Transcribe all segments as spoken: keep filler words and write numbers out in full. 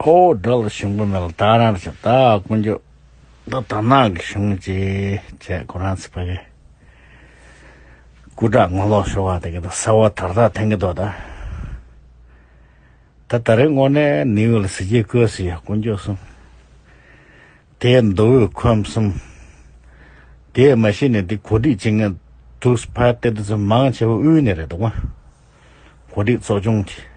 ཀོ་དགྲ་ལ་ཞུམ་པ་མེད་ལ་ད་རང་རེ་ད་དཀོན་མཆོག་ད་དར་ནག་གི་གཞུང་བྱས་བྱས་ཁོ་རང་ཚེ་ཕ་གི་སྐུ་དྲག་ངོ་ལོག་ཤོར་བ་དེ་གི་ད་གསར་བ་དར་ཐག་འཐེན་གི་འདུག་ད་ད་ད་རེས་དངོས་གནས་ནིའུ་ལ་གཟི་བརྗིད་བཀོད་སྲིད་ཡ་དཀོན་མཆོག་གསུམ། དེ་མདོ་དབུས་ཁམས་གསུམ། དེ་མ་གཞི་ནས་དེ་གོ་སྒྲིག་བྱེད་མཁན་དུས་ཕར་བལྟས་དུས་ཚོད་མང་ཆེ་བ་དབུས་ནས་རེད་འདུག་ག་གོ་སྒྲིག་ཚོགས་ཆུང་དེ།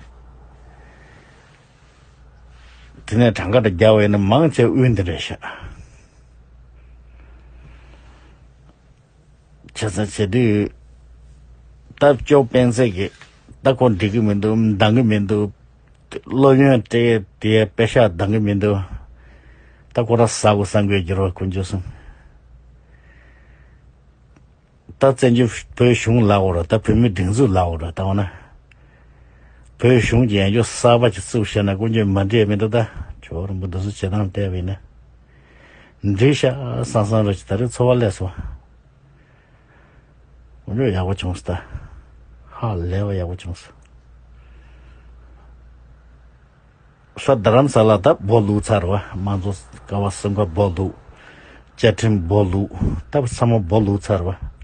དེ་ནས་གྲངས་ཀ་དང་རྒྱ་བ་ཡིན་ན་མང་ཆེ་བ་དབུས་འདི་རེད་ཤག་བྱས་ཙང་བྱེད་དུས་སྟབས་སྐྱོ་སྤེན་ཚེ་གིས་ད་ཁོ་འགྲིག་གི་མི་འདུག་འདང་གི་མི་འདུག་སློབ་ཡོན་སྤྲད་དེ་པེ་ཤག་འདང་གི་མི་འདུག་ད་ཁོ་རང་ཟ་དགོས་བསམ་གི་འགྱུར་བ་དཀོན་མཆོག་གསུམ། ད་བཙན་བྱོལ་བོད་གཞུང་ལ་འོ་ར་ད་བོད་མི་སྒྲིག་འཛུགས་ལ་འོ་ར་ད་འོ་ན། བོད་གཞུང་གི་ཡན་ཆོད་གསར་པ་ཅིག་བཙུགས་བྱས་ན་དཀོན་མཆོག་མ་འགྲིག་མི་འདུག་ད་ཇོ་བོ་རིན་པོ་འདི་ཚོ་བྱེད་སྟངས་བལྟས་པ་ཡིན་ན། འགྲིག་ཤག་བསམ་བསམ་ར་ཅིག་ད་རེས་ཚོར་བ་སླེབས་སོང་། དཀོན་མཆོག་ཡག་པོ་བྱུང་སོང་ད། ཧ་ལས་པ་ཡག་པོ་བྱུང་སོང་། ས་རྡ་རམ་ས་ལ་ད་སྦོ་ལུག་ཚར་བ། དམངས་གཙོ་ཀ་བ་གསུམ་ཀ་སྦོ་ལུག་བཅའ་ཁྲིམས་སྦོ་ལུག་ད་ཚང་མ་སྦོ་ལུག་ཚར་བ།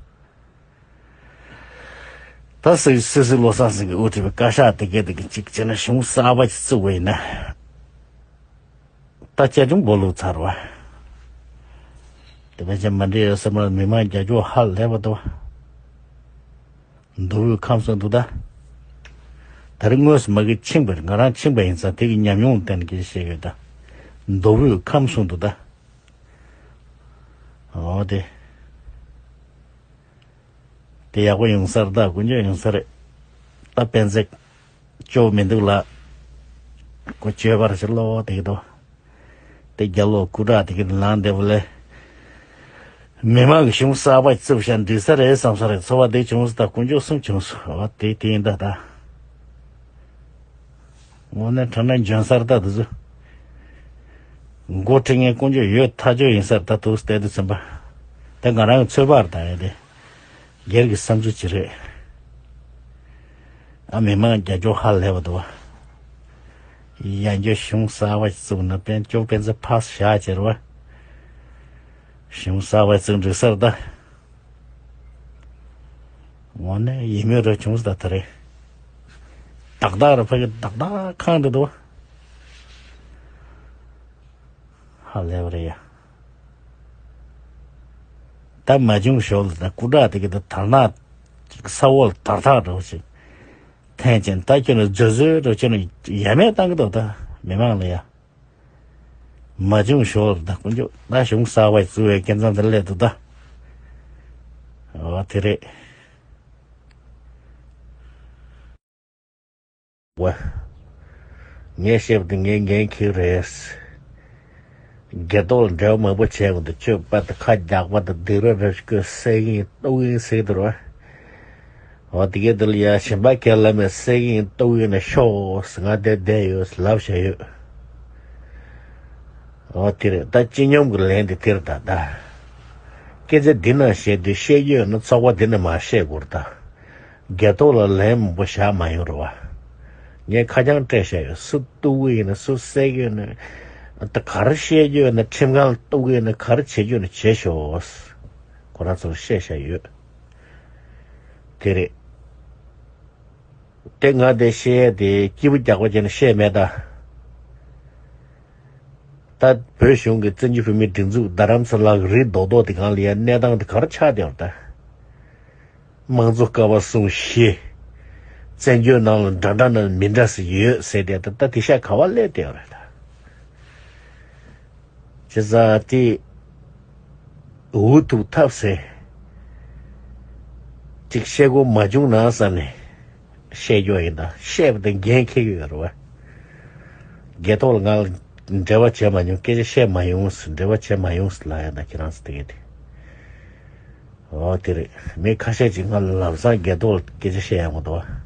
ད་སི་སི་སི་བློ་བཟང་སེང་གེ་དབུ་ཁྲིད་པའི་བཀའ་ཤག་དེ་གས་དེ་གས་གཅིག་བྱས་ན་གཞུང་གསར་པ་ཞིག་བཙུགས་པ་ཡིན་ན། ད་བཅའ་ཁྲིམས་སྦོ་ལུག་ཚར་བ། དེ་བས་ཀྱང་མ་འདྲེས་ཡོད་སེམས་ལ་མི་མང་རྒྱ་སྐྱོ་ཧ་ལས་པ་འདུག་མདོ་དབུས་ཁམས་གསུམ་དུ་ད། ད་རེས་དངོས་སུ་མ་གི་ཕྱིན་པར་ང་རང་ཕྱིན་པ་ཡིན་ཙང་དེ་གི་ཉམས་མྱོང་བསྟན་གྱི་བཤད་ཡོད་ད། མདོ་དབུས་ཁམས་གསུམ་དུ་ད། འོ་དེ། དེ་ཡག་པོ་ཡོང་ས་རེད་ད་དཀོན་མཆོག་ཡོང་ས་རེད། ད་སྤེན་ཚེ་སྐྱོ་མི་འདུག་ལ། ཁོ་སྐྱོ་བར་ཞིག་ལོ་དེ་གི་དོ། དེ་རྒྱ་ལོ་སྐུ་དྲག་དེ་གི་ལངས་བསྡད་པ་ལས། མི་མང་གི་གཞུང་གསར་པ་བཙུགས་བཞག་འགྲིག་ས་རེད་བསམ་ས་རེད་ཚོར་བ་དེ་བྱུང་སོང་ད་དཀོན་མཆོག་གསུམ་བྱུང་སོང་འོ་དེ་དེ་ཡིན་ད་ད། དངོས་གནས་དྲང་གནས་འཇོན་སར་ལྟ་དུ་ཚོ། འགོ་ཁྲིད་མཁན་དཀོན་མཆོག་ཡོད་ཐག་ཆོད་ཡིན་སར་ལྟ་དུ་བལྟས་དུ་ཚིམ་པ། དེ་ང་རང་གི་ཚོད་དཔག་དང་ཡོད་དེ། སྒེར་གྱི་བསམ་ཚུལ་ཅི་རེད། ཨ་མི་མང་རྒྱ་སྐྱོ་ཧ་ལས་པ་འདུག་བ། ཡང་རྒྱ་གཞུང་གསར་བ་ཞིག་བཙུགས་ན་དཔལ་སྐྱོ་དཔེ་མཛོད་ཕར་བཞག་ཅེར་བ། གཞུང་གསར་བ་བཙུགས་འགྲིག་སར་ལྟ། དངོས་གནས་ཡིད་སྨོན་རུ་བྱུང་ས་ད་རེད། ཏག་ཏག་རུ་ཕ་གི་ཏག་ཏག་ཁང་དུ་འདུག་ཧ་ལས་པ་རེད་ཡ། ད་མ་བྱུང་ཞོར་ལ་ད་སྐུ་དྲག་དེ་གི་ད་དར་ནག་ས་འོག་ལ་དར་ཐག་འགྲོ་ཞིག་འཐེན་ཅན་ད་ཁྱོད་ནི་བཟོད་བཟོད་འགྲོ་ཁྱོད་ནི་ཡ་མེད་བཏང་གི་འདུག་ད་མི་མང་ལ་ཡ། མ་བྱུང་ཞོར་ད་དཀོན་མཆོག་ད་གཞུང་གསར་བ་བཙུགས་པའི་སྐལ་བཟང་དེ་སླེབས་འདུག་ད། འོ་དེ་རེད། ཝ། ངས་བཤད་པ་དེ་ངས་འགན་འཁྱེར་རེད། སྒེར་ཐོག་ལ་འབྲེལ་བ་མང་པོ་བྱས་པ་འདུག་ཁྱོད་པ་དང་ཁ་རྒྱག་པ་དང་སྡིགས་ར་ར་ཞིག་གི་སེ་གིན་ཏོག་གིན་སེ་དུ་ར། འོ་དེ་གའི་དེ་ལ་ཡ་གཞན་པ་ཁས་ལ་མེད་སེ་གིན་ཏོག་གིན་ན་ཤོག་ང་དེ་བསྡད་ཡོད་ལབ་བྱས་ཡོད། འོ་དེ་རེད་ད་སྤྱི་སྙོམས་ཀྱི་ལན་དེ་དེར་ད་ད། སྐད་ཆ་འདི་ན་བཤད་དུས་བཤད་རྒྱུ་ཡོད་ན་ཚོགས་པ་འདི་ན་མ་བཤད་དགོས་རེད་ད། སྒེར་ཐོག་ལ་ལན་མང་པོ་བཞག་མ་ཡོང་རེད་བ། ངས་ཁ་རྐྱང་སྤྲད་བཞག་ཡོད་སུ་གཏུག་གི་ཡིན་ན་སུ་བསད་ཀྱི་ཡོད་ན། ད་ག་རེ་བཤད་རྒྱུ་ཡོད་ན་ཁྲིམས་ཁང་ལ་གཏུག་གི་ཡོད་ན་ག་རེ་བྱེད་རྒྱུ་ཡོད་ན་བྱེད་ཤོག་ཁོ་རང་ཚོར་བཤད་བཞག་ཡོད། དེ་རེད། དེ་ང་དེ་བཤད་ཡས་དེ་སྐྱིད་པོ་རྒྱག་པ་བྱས་ན་བཤད་མེད་ད། ད་བོད་གཞུང་གི་བཙན་བྱོལ་བོད་མིའི་སྒྲིག་འཛུགས་རྡ་རམ་ས་ལ་གི་རི་རྡོག་རྡོག་དེ་གང་ལ་ཡ་གནས་སྟངས་དེ་ག་རེ་ཆགས་བསྡད་ཡོད་ད། དམངས་གཙོ་ཀ་བ་གསུམ་བཞི། བཙན་བྱོལ་ནང་ལ་འདྲ་འདྲ་ན་མི་འདྲ་ཟེར་ཡོད་ཟེར་དེ་ད་ད་དེ་ཤ་ག་བ་སླེབས་བསྡད་ཡོད་རེད་ད། བྱས་ཙང་དེ་འུ་ཐུག་ཐབས་ཟེར། ཅིག་བཤད་དགོས་མ་བྱུང་ན་བསམ་ནས་བཤད་རྒྱུ་ཡིན་ད་བཤད་པ་དེ་འགན་འཁྱེར་གྱི་ཡོད་རེད་བ། སྒེར་ཐོག་ལ་ང་ལ་འབྲེལ་བ་བྱས་མ་མྱོང་སྐད་ཆ་བཤད་མ་ཡོང་ཟེར་འབྲེལ་བ་བྱས་མ་ཡོང་ཟེར་ལབ་ཡ་ད་ཁྱེད་རང་ཚོ་དེ་གས་དེ། འོ་དེ་རེད། མི་ཁ་ཤས་ཅིག་ང་ལ་ལམ་སང་སྒེར་ཐོག་ལ་སྐད་ཆ་བཤད་ཡག་མི་འདུག་བ།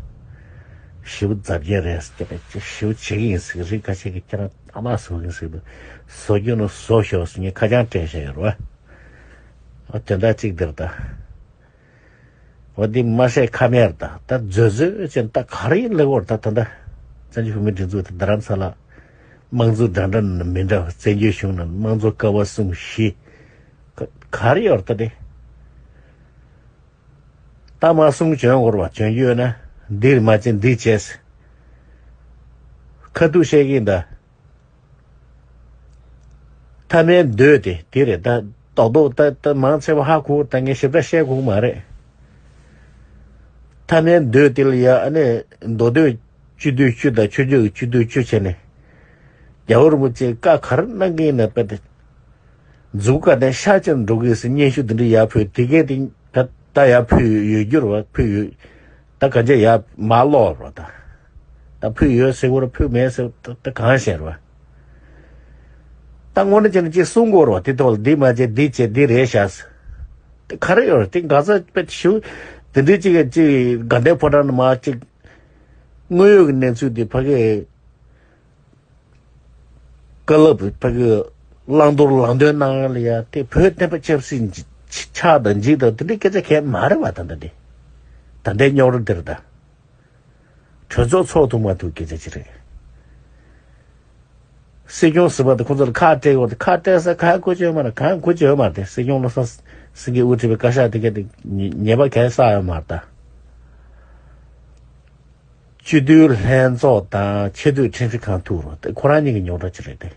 ཞིབ་འཛབ་རྒྱ་རེད་ཟེར་ཞིབ་བྱེད་ཀྱི་ཡིན་ཟེར་རིགས་ཁ་ཤས་ཀྱིས་ཁྱེད་རང་ཨ་མ་བཟོ་གི་ཟེར་འདུག་བཟོ་རྒྱུ་ནི་བཟོ་ཤོག་ཟེར་ངས་ཁ་བྱང་སྤྲད་བཞག་ཡོད་རེད་བ། འོ་དོན་དག་གཅིག་འདིར་ད། འོ་འདི་མ་བཤད་ཁ་མེད་རེད་ད་ད་མཛོད་མཛོད་ཅན་ད་ག་རེ་ཡིན་ལེགས་འོར་ད་ད་ད། བཙན་བྱོལ་བོད་མིའི་སྒྲིག་འཛུགས་དེ་རྡ་རམ་ས་ལ། དམངས་གཙོ་འདྲ་འདྲ་ནི་མི་འདྲ་བ། བཙན་བྱོལ་གཞུང་ནང་དམངས་གཙོ་ཀ་བ་གསུམ་བཞི་ག་ག་རེ་ཡོད་རེད་ད་དེ། ད་མ་གསུང་བྱོན་དགོས་རེད་བ། བྱོན་རྒྱུ་ཡོད་ན་འདིར་མ་བྱེད་འདི་བྱེད། ཁ་ཐུག་བཤད་ཀྱིན་གདའ། མཐའ་མའི་མདོ་དེ་དེ་རེད་ད། རྡོག་རྡོག་ད་ད་མང་ཆེ་བ་ཧ་གོ། ད་ངས་ཞིབ་ཕྲ་བཤད་དགོས་མ་རེད། མཐའ་མའི་མདོ་དེ་ལ་ཡ་ཨ་ནི་མདོ་སྟོད་སྤྱི་འཐུས་བཅུ་དང་ཆོས་རྒྱུད་སྤྱི་འཐུས་བཅུ་བྱས་ནས། རྒྱལ་བ་རིན་པོ་ཆེ་བཀའ་ག་རེ་གནང་གི་ཡིན་ན་དཔེ་དེ། མཛུབ་དཀར་ནས་ཤར་ཕྱིན་འགྲོ་གི་ཟེར་སྙན་ཞུ་འདི་འདྲ་ཡར་ཕུལ། དེ་གས་དེ་ད་ད་ཡར་ཕུལ་ཡོད་རྒྱུ་རེད་བ། ཕུལ་ཡོད། ད་ག་འཇེ་ཡར་མ་ལོག་རོགས་ད། ད་ཕུལ་ཡོད་ཟེར་བོར་ཕུལ་མེད་ཟེར་ད་ད་གང་ཤེས་རོགས། ད་དངོས་གནས་བྱས་ན་ཅིག་གསུང་དགོས་རོགས། དེ་ཐོག་ལ་འདི་མ་བྱེད་འདི་བྱེད་འདི་རེད་ཤག་ཟེར། དེ་ག་རེ་ཡོད་རེད། དེ་ག་ཚ་དཔེ་ཞུ། དེ་འདྲའི་ཅིག་ཅིག་དགའ་ལྡན་ཕོ་བྲང་ནས་མ་ཅིག་དངོས་ཡོད་ཀྱི་གནས་ཚུལ་དེ་ཕ་གི། བཀའ་སློབ་ཕ་གི་བླང་དོར་ལམ་སྟོན་གནང་ཡ་ལ་ཡ་དེ་བོད་བསྟན་པ་ཆབ་སྲིད་ཆགས་དང་འཇིག་དང་དེ་འདྲའི་སྐད་ཆ་གས་མ་རེད་བ། ད་ལྟ་འདི་ད་ལྟའི་རྙོག་དྲ་འདིར་ད་གྲོས་ཚོགས་ཚོགས་ཐུབ་མ་ཐུབ་སྐད་ཆ་ཅི་རེད། སྲིད་སྐྱོང་ཟེར་བ་དེ་ཁོང་ཚོ་ལ་ཁ་སྤྲད་ཡོད་དེ། ཁ་སྤྲད་ས་གང་གོ་ཆོད་མ་རེད། གང་གོ་ཆོད་མ་རེད། དེ་སྲིད་སྐྱོང་བློ་བཟང་སེང་གེ་དབུ་ཁྲིད་པའི་བཀའ་ཤག་དེ་གས་དེ་ཉེས་པ་གས་བསགས་ཡོད་མ་རེད་ད། སྤྱི་འཐུས་ལྷན་ཚོགས་དང་ཆེས་མཐོའི་ཁྲིམས་ཞིབ་ཁང་ཐུག་རོགས་དེ་ཁོ་རང་གཉིས་ཀྱི་རྙོག་དྲ་ཅི་རེད་དེ།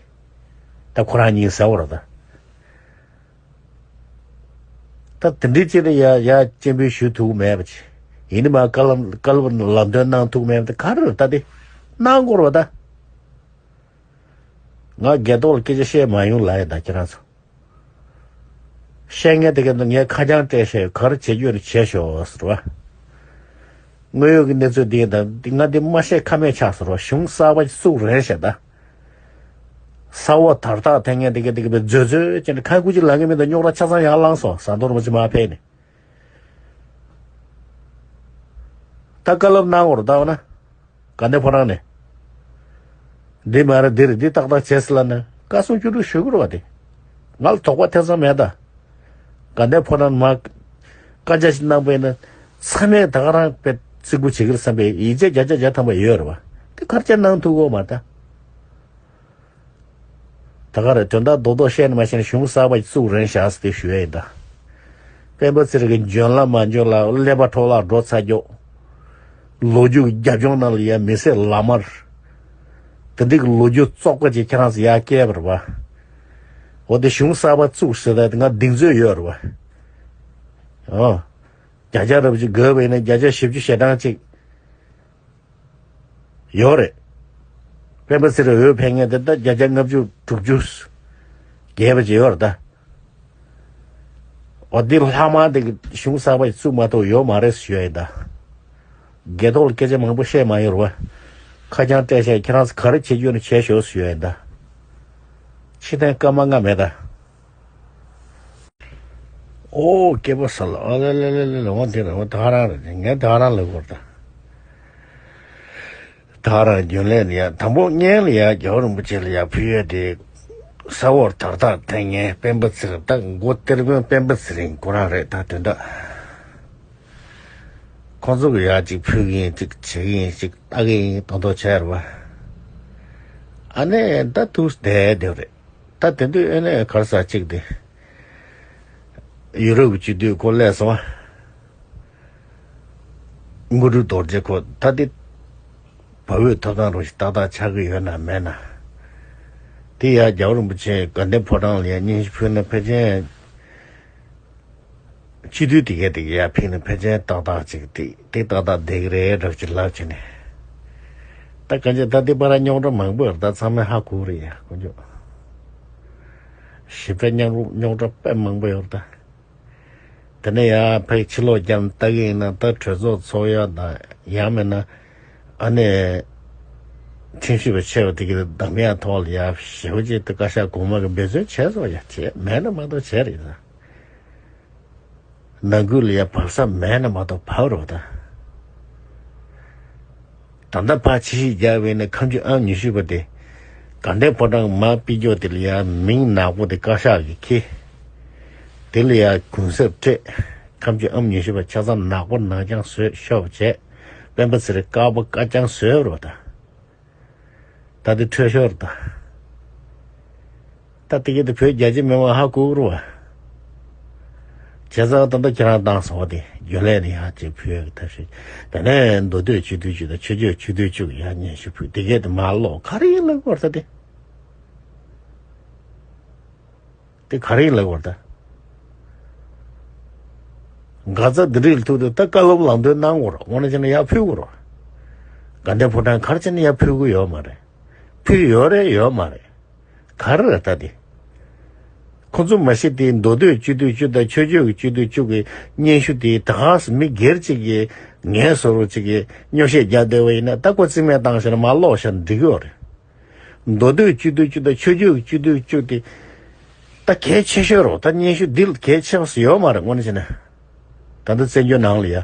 ད་ཁོ་རང་གཉིས་ཟེར་བ་རེད་ད། ད་དེ་འདྲའི་ཅི་རེད་ཡ་ཡ་སྤྱན་འབུལ་ཞུ་ཐུབ་མེད་པ་ཅི། ཡིན་ནི་མ་བཀའ་སློབ་བཀའ་སློབ་ལམ་སྟོན་གནང་ཐུབ་མེད་པ་དེ་ག་རེ་རེད་ད་དེ། གནང་དགོས་རེད་བ་ད། ང་སྒེར་ཐོག་ལ་སྐད་ཆ་བཤད་མ་ཡོང་ལ་ཡ་ད་ཁྱེད་རང་ཚོ། བཤད་མཁན་དེ་ག་ངས་ཁ་བྱང་སྤྲད་བཤད་ག་རེ་བྱེད་རྒྱུ་ནི་བྱས་ཤོག་ཟེར་བ། དངོས་ཡོད་ཀྱི་གནས་ཚུལ་འདི་ཡིན་ད། ང་འདི་མ་བཤད་ཁ་མེད་ཆགས་ཟེར་བ། གཞུང་གསར་པ་བཙུགས་རན་བཤད་ད། ས་འོག་དར་ཐག་འཐེན་མཁན་དེ་ག་དེ་ག་བའི་མཛོད་མཛོད་ཅན་ཁ་ཁུ་ཅི་ལང་གི་མི་འདུག་རྙོག་དྲ་ཆ་ཚང་ཡར་ལངས་སོང་། ཟ་འདོར་མ་ཅི་མ་ཕེབས་ནས། ད་བཀའ་སློབ་གནང་བར་ལྟ་བ་ན། དགའ་ལྡན་ཕོ་བྲང་ནས། འདི་མ་རེད་འདི་རེད་འདི་ཏག་ཏག་བྱས་ཟེར་ལབ་ན་བཀའ་གསུང་ཆོས་དྲུག་ཞུ་དགོས་རེད་བ་དེ། ང་ལ་དོགས་པ་ཐེ་ཚོམ་མེད་ད། དགའ་ལྡན་ཕོ་བྲང་མ། བཀའ་རྒྱ་ཞིག་གནང་པས་ན། ཚང་མས་ད་ག་རང་དཔེ་བརྩི་བཀུར་བྱེད་ཀྱི་རེད་བསམ་པའི་ཡིད་ཆེས་བརྒྱ་ཆ་བརྒྱ་ཐམ་པ་ཡོད་རེད་བ། དེ་གར་ཆ་གནང་ཐུབ་ཀྱི་ཡོད་མ་རེད་ད། ད་ག་རེ་དོན་དག་རྡོག་རྡོག་བཤད་ནས་མ་བཤད་ན་གཞུང་གསར་པ་ཞིག་བཙུགས་རན་བཞག་ཟེར་ཏེ་ཞུ་ཡ་ཡིན་ད། སྤེན་པ་ཚེ་རིང་གི་འཇོན་ལ་མ་འཇོན་ལ་ཀླད་པ་འཕྲོ་བརླག་འགྲོ་ཚར་རྒྱུ། ལོ་རྒྱུས་ཀྱི་རྒྱབ་ལྗོངས་ནང་ལ་ཡ་མི་སེར་ལ་མར། དེ་འདྲའི་གི་ལོ་རྒྱུས་བཙོག་པ་ཅིག་ཁྱེད་རང་ཚོ་ཡར་བསྐྱལ་བ་རེད་བ། འོ་དེ་གཞུང་གསར་པ་བཙུགས་ཟེར་ད་དེ་ང་གདེང་ཚོད་ཡོད་རེད་བ། ཨོ། བརྒྱ་ཆ་རབ་ཅིག་དགོས་པ་ཡིན་ན་བརྒྱ་ཆ་བཞི་བཅུ་ཞེ་གྲངས་ཅིག་ཡོད་རེད། སྤེན་པ་ཚེ་རིང་འོས་འཕེན་མཁན་དེ་ད་བརྒྱ་ཆ་ལྔ་བཅུ་དྲུག་ཅུ་བརྒལ་བ་ཅིག་ཡོད་རེད་ད། འོ་འདི་ལྷག་མ་དེ་གི་གཞུང་གསར་པ་ཞིག་བཙུགས་མ་ཐུབ་ཡོད་མ་རེད་ཞུ་ཡ་ཡིན་ད། སྒེར་ཐོག་ལ་སྐད་ཆ་མང་པོ་བཤད་མ་ཡོང་རུང་བ། ཁ་བྱང་སྤྲད་བཤད་ཁྱེད་རང་ཚོ་ག་རེ་བྱེད་རྒྱུ་ནི་བྱས་ཤོག་ཞུ་ཡ་ཡིན་ད། ཕྱི་ཐེངས་སྐར་མ་ལྔ་མེད་ད། ཨོ་སྐྱེས་པ་ས་ལ་ཨ་ལེ་ལེ་ལེ་ལེ་ལེ་འོ་དེ་རེད་འོ་ད་ག་རང་རེད་ངས་ད་ག་རང་ལབ་དགོས་རེད་ད། ད་ག་རང་རྒྱུན་ལས་ལ་ཡ་དང་པོ་སྔོན་ལ་ཡ་རྒྱལ་བ་རིན་པོ་ཆེ་ལ་ཡ་ཕུལ་ཡས་དེ། ས་འོག་དར་ཐག་འཐེན་མཁན་སྤེན་པ་ཚེ་རིང་ད་མགོ་གཏེར་དཔོན་སྤེན་པ་ཚེ་རིང་ཁོ་རང་རེད་ད་དོན་དག་ཁོང་ཚོ་གི་ཡ་གཅིག་ཕུལ་གི་ཡིན་གཅིག་བྱེད་གི་ཡིན་གཅིག་ལྟ་གི་ཡིན་དོན་དོ་བྱས་རེད་བ། ཨ་ནེ་ད་ཐུགས་བདེ་བདེ་རེད། ད་དེ་དུས་ཨེ་ནས་གར་ས་གཅིག་དེ། ཡུ་རོབ་ཀྱི་སྤྱི་འཐུས་ཁོ་སླེབས་སོང་། དངོས་གྲུབ་རྡོ་རྗེ་ཁོ་ད་དེ། བ་འོད་ཐོབ་ཐང་རོ་ཞིག་ཏག་ཏག་ཆགས་ཀྱི་ཡོད་ན་མེད་ན། དེ་ཡ་རྒྱལ་བ་རིན་པོ་ཆེ་དགའ་ལྡན་ཕོ་བྲང་ལ་ཡ་སྙན་ཞུ་ཕུལ་ན་ཕལ་ཆེར། སྤྱི་འཐུས་དེ་གས་དེ་གས་ཡར་ཕེབས་ནས་ཕལ་ཆེར་ཏག་ཏག་ཅིག་དེ་དེ་ཏག་ཏག་བསྡད་ཀྱི་རེད་འདྲ་ཅིག་ལབ་བྱས་ནས། ད་གང་ཅི་ད་དེ་བར་རྙོག་དྲ་མང་པོ་ཡོད་རེད་ད་ཚང་མས་ཧ་གོ་རེད་ཡ་དཀོན་མཆོག་ཞིབ་ཕྲ་རྙོག་རྙོག་དྲ་དཔེ་མང་པོ་ཡོད་རེད་ད། དེ་ནས་ཡང་ཕ་གི་ཕྱི་ལོགས་རྒྱབ་ནས་ལྟ་གི་ཡིན་ན་ད་གྲོས་ཚོགས་ཚོགས་ཡ་དང་ཡང་མིན་ན་ཨ་ནེ་ཁྲིམས་ཞིབ་པ་ཆེ་བ་དེ་གི་གདམ་ཡ་ཐོག་ལ་ཡ་ཞེ་པོ་ཅིག་ད་བཀའ་ཤག་གོང་མ་གི་འབད་བརྩོན་བྱས་སོང་ཡ་བྱས་མེད་ན་མ་གཏོགས་བྱས་རེད་ད། ནང་ཁུལ་ལ་ཡ་བབས་ས་མེད་ན་མ་གཏོགས་བབས་རོགས་ད། ད་ལྟ་ཕར་ཕྱི་བཤིག་རྒྱག་པས་ན་ཁམས་སྤྱི་ཨང་ཉི་ཤུ་པ་དེ། དགའ་ལྡན་ཕོ་བྲང་མར་ཕུད་རྒྱུ་དེ་ལ་ཡ་མིང་ནག་པོ་དེ་བཀའ་ཤག་གིས་འཁྱེར། དེ་ལ་ཡ་གུན་གསབ་སྤྲད། ཁམས་སྤྱི་ཨང་ཉི་ཤུ་པ་ཆ་ཚང་ནག་པོ་ནག་རྐྱང་བཟོས་ཤོག་བྱས། སྤེན་པ་ཚེ་རིང་དཀར་པོ་དཀར་རྐྱང་བཟོས་རོགས་ད། ད་དེ་འཕྲོད་ཤོར་ད། ད་དེ་གི་དེ་བོད་རྒྱ་ཆེ་མི་མང་ཧ་གོ་རུ་བ། བྱས་ཙང་ད་ལྟ་ཁྱེད་རང་བཏང་སོང་བ་དེ་རྒྱུན་ལས་ནི་ཧ་ཅིག་བོད་ཀྱི་ཐབས་ཤེས། ད་ནས་མདོ་སྟོད་སྤྱི་འཐུས་གཅིག་དང་ཆོས་རྒྱུད་སྤྱི་འཐུས་གཅིག་ཡར་སྙན་ཞུ་ཕུལ། དེ་གས་དེ་མ་ལོག་ག་རེ་ཡིན་ལབ་དགོས་རེད་ད་དེ། དེ་ག་རེ་ཡིན་ལབ་དགོས་རེད་ད། ག་ཚ་འདི་འདྲ་ལ་ཐུག་དུས་ད་བཀའ་སློབ་ལམ་སྟོན་གནང་དགོས་རེད། དངོས་གནས་བྱས་ན་ཡར་ཕུལ་དགོས་རེད། དགའ་ལྡན་ཕོ་བྲང་ག་རེ་བྱས་ན་ཡར་ཕུལ་གི་ཡོད་མ་རེད། ཕུལ་ཡོད་རེད་ཡོད་མ་རེད། ག་རེ་རེད་ད་དེ། ཁོ་ཚོ་མ་གཞི་དེ་མདོ་སྟོད་སྤྱི་འཐུས་གཅིག་དང་ཆོས་རྒྱུད་ཀྱི་སྤྱི་འཐུས་གཅིག་གི་སྙན་ཞུ་དེ་ད་ག་སེ་མི་སྒེར་གཅིག་གིས་ངའི་བཟོ་འདྲ་གཅིག་གིས་སྨྱོ་བཤད་རྒྱག་བསྡད་པ་ཡིན་ན། ད་ཁོ་རྩིས་མེད་བཏང་བཞག་ན་མ་ཀློག་བཞག་ན་འགྲིག་གི་ཡོད་རེད། མདོ་སྟོད་སྤྱི་འཐུས་གཅིག་དང་ཆོས་རྒྱུད་ཀྱི་སྤྱི་འཐུས་གཅིག་དེ་ད་གལ་ཆེ་ཤོས་རེད། ད་སྙན་ཞུ་འདི་ལ་གལ་ཆེ་བ་ཞིག་ཡོད་མ་རེད། དངོས་གནས་བྱས་ན། ད་ལྟ་བཙན་བྱོལ་ནང་ལ་ཡ།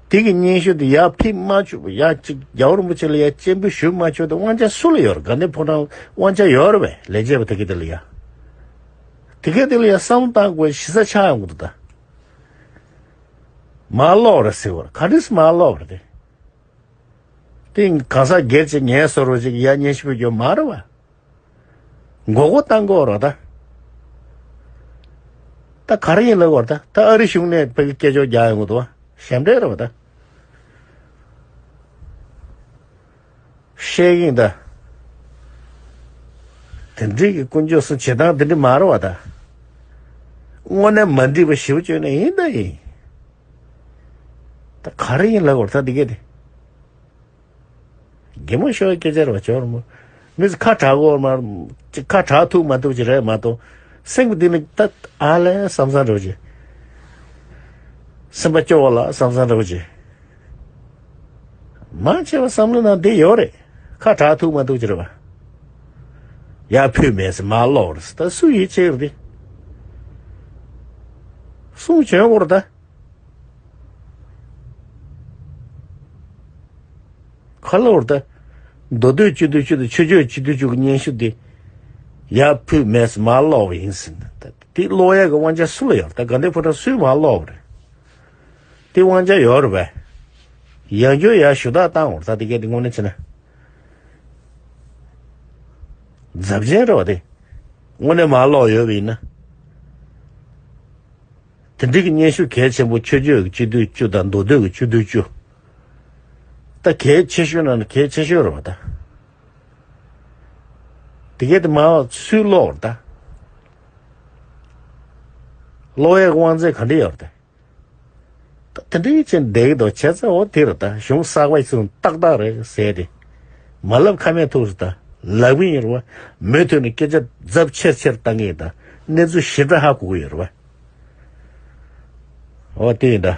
དེ་གི་སྙན་ཞུ་དེ་ཡར་ཕུལ་མ་ཆོག་པ། ཡ་གཅིག་རྒྱལ་བ་རིན་པོ་ཆེ་ལ་ཡ་སྤྱན་འབུལ་ཞུ་མ་ཆོག་དེ་དབང་ཆ་སུ་ལ་ཡོད་རེད། དགའ་ལྡན་ཕོ་བྲང་དབང་ཆ་ཡོད་རེད་པས། ལས་བྱེད་པ་དེ་གི་དེ་ལ་ཡ། དེ་གི་དེ་ལ་ཡ་བསམ་བློ་བཏང་དགོས་ཞེ་ས་ཆགས་ཡོང་གི་འདུག་ད། མ་ཀློག་རེད་ཟེར་བ་རེད། ག་འདྲ་སེ་མ་ཀློག་པ་རེད་དེ། དེ་གང་ཟག་སྒེར་གྱི་ངལ་གསོ་རོགས་ཅིག་ཡ་སྙན་ཞུ་ཕུལ་རྒྱུ་མ་རེད་བ། མགོ་སྐོར་བཏང་དགོས་རེད་ད། ད་ག་རེ་ཡིན་ལབ་དགོས་རེད་ད། ད་ཨ་རི་གཞུང་ནས་ཕ་གི་སྐད་ཅོར་རྒྱག་ཡོང་གི་འདུག་བ། ཞབས་འདྲེན་རེད་བ་ད། བཤད་ཀྱིན་ད། དེ་འདྲའི་གི་དཀོན་མཆོག་གསུམ་བྱེད་སྟངས་དེ་འདྲ་མ་རེད་བ་ད། དངོས་གནས་མ་འགྲིག་པ་ཞེ་པོ་བྱས་ན་ཡིན་ད་ཡིན། ད་ག་རེ་ཡིན་ལབ་དགོས་རེད་ད་འདི་གས་དེ། གད་མོ་ཤོར་སྐད་ཆ་རེད་བ། ཇོ་རིན་པོ། མི་ཚོ་ཁ་གྲག་གོ་མ། ཁ་གྲག་ཐུབ་མ་ཐུབ་ཅིག་རེད་མ་གཏོགས། སེམས་ཀྱི་གཏིང་ནས་ད་ཨ་ལས་བསམ་བསམ་འདྲ་བོ་ཅིག་སེམས་པ་སྐྱོ་བ་ལ་བསམ་བསམ་འདྲ་བོ་ཅིག་མང་ཆེ་བ་བསམ་བློ་ནང་བསྡད་ཡོད་རེད། ཁ་གྲག་ཐུབ་མ་ཐུབ་ཅིག་རེད་བ། ཡར་ཕུལ་མེད་ཟེར་མ་ཀློག་རེད་ཟེར། ད་སུ་ཡིད་ཆེས་རེད་དེ། གསུང་བྱོན་དགོས་རེད་ད། ཁ་ལོ་བར་ད། མདོ་སྟོད་སྤྱི་འཐུས་གཅིག་དང་ཆོས་རྒྱུད་སྤྱི་འཐུས་གཅིག་གི་སྙན་ཞུ་དེ། ཡར་ཕུལ་མེད་ཟེར་མ་ཀློག་པ་ཡིན་ཟེར། ད་དེ་ཀློག་ཡག་གི་དབང་ཆ་སུ་ལ་ཡོད། ད་དགའ་ལྡན་ཕོ་བྲང་སུས་མ་ཀློག་པ་རེད། དེ་དབང་ཆ་ཡོད་རེད་པས། ཡང་བསྐྱར་ཡར་ཞུ་དག་བཏང་བར་ད་དེ་གས་དེ་དངོས་གནས་བྱས་ན། རྫབ་ཆེན་རེད་བ་དེ། དངོས་གནས་མ་ཀློག་ཡོད་པ་ཡིན་ན། དེ་འདྲའི་གི་སྙན་ཞུ་གལ་ཆེན་པོ་ཆོས་རྒྱུད་ཀྱི་སྤྱི་འཐུས་བཅུ་དང་མདོ་སྟོད་ཀྱི་སྤྱི་འཐུས་བཅུ། ད་གལ་ཆེ་ཤོས་ནང་ནས་གལ་ཆེ་ཤོས་རེད་བ་ད། དེ་གས་དེ་མ་སུས་ཀློག་རེད་ད། ཀློག་ཡས་དབང་ཚད་ག་འདྲ་ཡོད་རེད་ད། ད་དེ་འདྲའི་ཅན་བསྡད་ཀྱི་འདུག་བྱས་ཙང་འོ་དེ་རེད་ད། གཞུང་གསར་པ་ཚོ་ཏག་ཏག་རེད་ཟེར་ཏེ། མ་ལབ་ཁ་མེད་ཐུག་རེད་ད། ལབ་གི་ཡིན་རེད་བ། མུ་མཐུད་ནས་སྐད་ཆ་རྫབ་ཆེར་ཆེར་བཏང་གི་ཡིན་ད། གནས་ཚུལ་ཞིབ་ཕྲ་ཧ་གོ་གི་ཡོད་རེད་བ། འོ་དེ་ཡིན་ད།